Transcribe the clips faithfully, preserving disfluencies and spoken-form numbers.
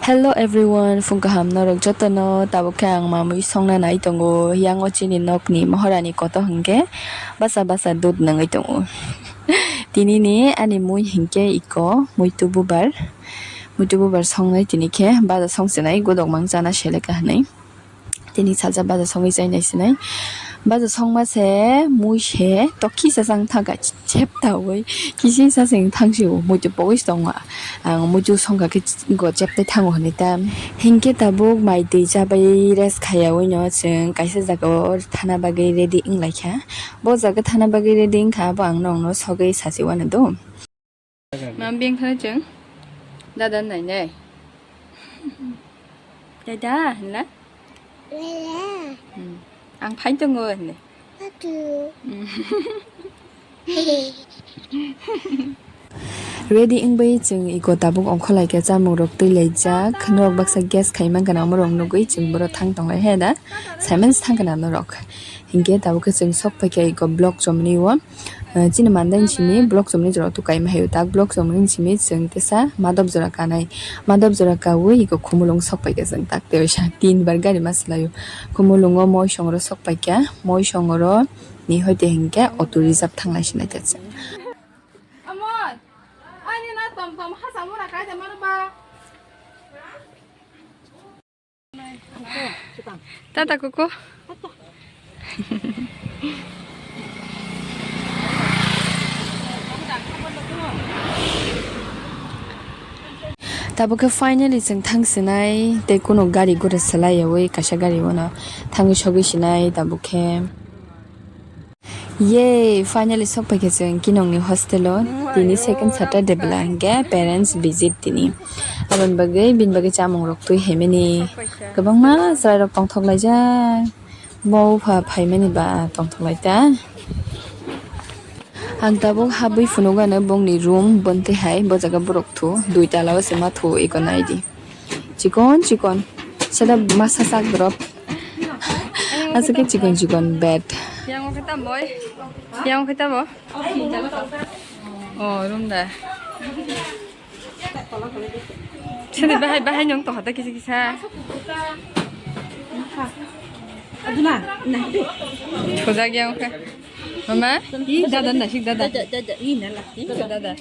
Hello everyone, phung kaham norok jotono. Tabuk khe ang mamui songna nai tongo. Yang o chini nokni mohorani koto hwnkhe basa basa dud nangwi tongo. Tini ni ani mui hwnkhe iko muitu bubar, muitu bubar songnai tini khe baja songchinai godok mang chana seleka hinwi. Tini salsa baja songwi chainai sinai. Baja songma se mui se tokhi sa chang thangkha cheptaui kisi sa sing thangsi o muitu pogwi tongo. Ang muitu songkha khe go cheptai thango hinwi ta. Hinkhe tabuk mai twi chabai rest khaiyaui no chwng kaisa jaga o thana bagwi ready wnglaikha. Bo jaga thana bagwi ready wngkha abo ang nokno sogwi sachi uanw do. Mam beng thana chwng dada nainai. Dada hinla? Hmm. Ang phai tongo hinwi. Hmm. Ready wngwi chwng iko tabuk ongkhorlaikha, chamungrok twilaijak. Norok baksa guess khai mankha na, omorok nugwi chwng borok thang tonglai he da. Simon thang kana norok. Hinkhe tabuk khe chwng sok paikha iko block chomni o. Eh, chini mandai ni simi block chomni jora tu kaima hayo tak block chomni simi chwng tesa madop jora kanai. Madop jora kaui iko khumulung sok paikha chwng tak teisa tin bar gari ma swlaio. Khumulungo moi songro sok paikha, moi songro ni hoite hinkhe auto reserve thanglai sinai ta chwng. Amor, ani na tom tom hasa mura kaida maro ba. Tata kuku. Tabuk khe finally chwng thang sinai tei kuno gari gura swlaiyaui kaisa gari uano thangwi sogwi sinai tabuk khe. Yay, finally sok paikha chwng Kinongni hostel o. Tini second Saturday bwla hinkhe parents visit tini. Aboni bagwi, bini bagwi chamung rok twi haimani kwbangma chwrai rok tongthok laijak. Bo wngkha phaimani ba tongthok lai ta. Ang tabuk habwi phunukgano bongni room, bontwi hai bo jaga borok thu, dui tala o se ma thu eko nai di. Chikon chikon. Sada masa sak drop. Asa khe chikon chikon bed. Yang khe tamo? Yang khe tamo? Oh, room da. Sini bahai bahai nyong to hata kisa kisa. Aduna, nah. Thojak yang khe. Mama, i dada nasik dada. Dada, dada, i na lati. Dada.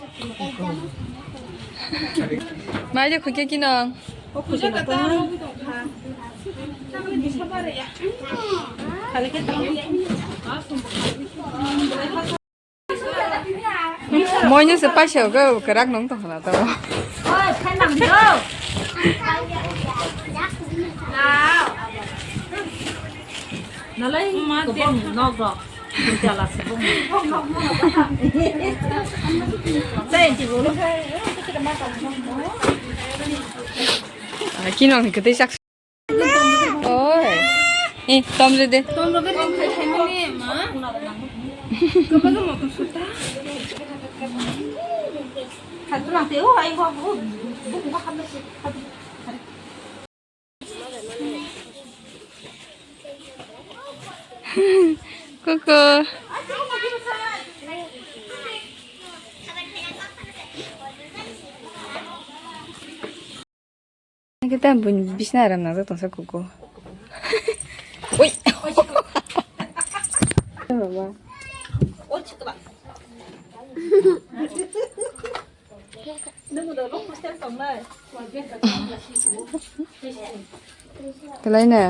Mai de khukhe Kinong. O khukhe na to. Khale khe to. Moino se paisa go kerak nong to hana to. Oi, khan nang do. Nalai ma de nok rok. Jala se bong. Sei. Kinong ni kwtwi sak. Oi. Eh, tomre de. Tomre de, khai khai mani ma. Kaba ga motor suta. Khatu lang te, oh, ai, oh, oh, oh, oh, oh. Kuku. Kita bun bisna aram nang tongsa kuku. Ui. Mama. Kelaina.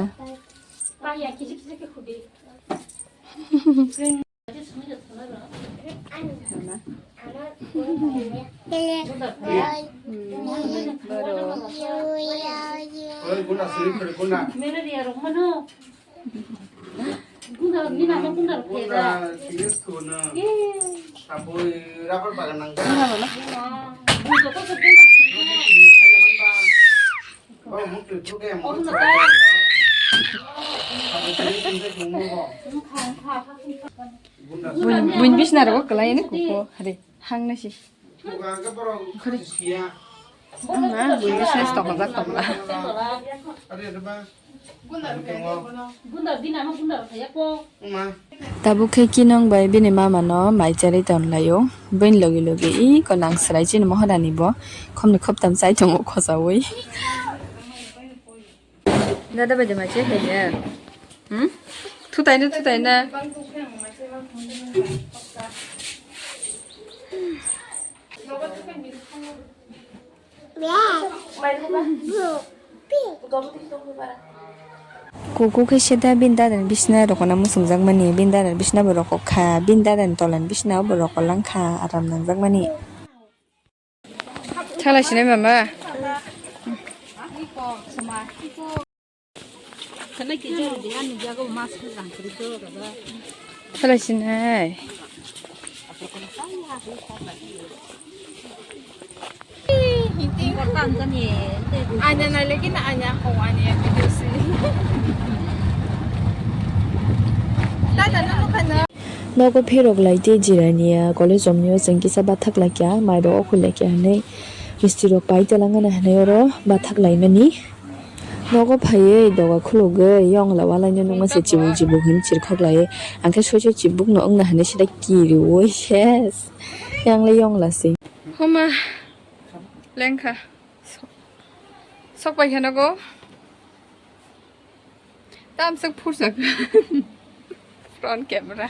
Buin, buin bisna rogo kelai ini kuku hari hang nasi. Hari. Ang na buin bisna stok ojak tong la. Tabuk khe Kinong bai bini mama no mai charwi tonlaio. Buin logi logi i ko nang srai chini mohorani bo khomni khoptam chai tongo khosaui. Dada bai de mai che hai de. Hmm? Thutai na, thutai na. Kuku khe seta bini dada ni bisna rokona muchungjak mani, bini dada ni bisna bo rokok kha, bini dada ni tola ni bisna bo rokok lang kha, aram nangjak mani. Thala sinai mama. Thala sinai. Anya nai lagi na anya ko anya video si. Tata na mukha. Nogo phirok lai tei jirania college romnio chwng kisa bathak laikya, mairok okhul laikya hwnwi misti rok pai telangana hwnwi oro bathak laimani. Nogo phaiwi doga khulugwi yongla walaino nukma se chibuk chibuk hwnwi chirkhok lai. Angkhe soi soi chibukno wngna hwnwi sida kiriwi ses. Yangle yongla se. Homa lengkha. Sok pai khe nogo. Tamsok phurjak. Front camera.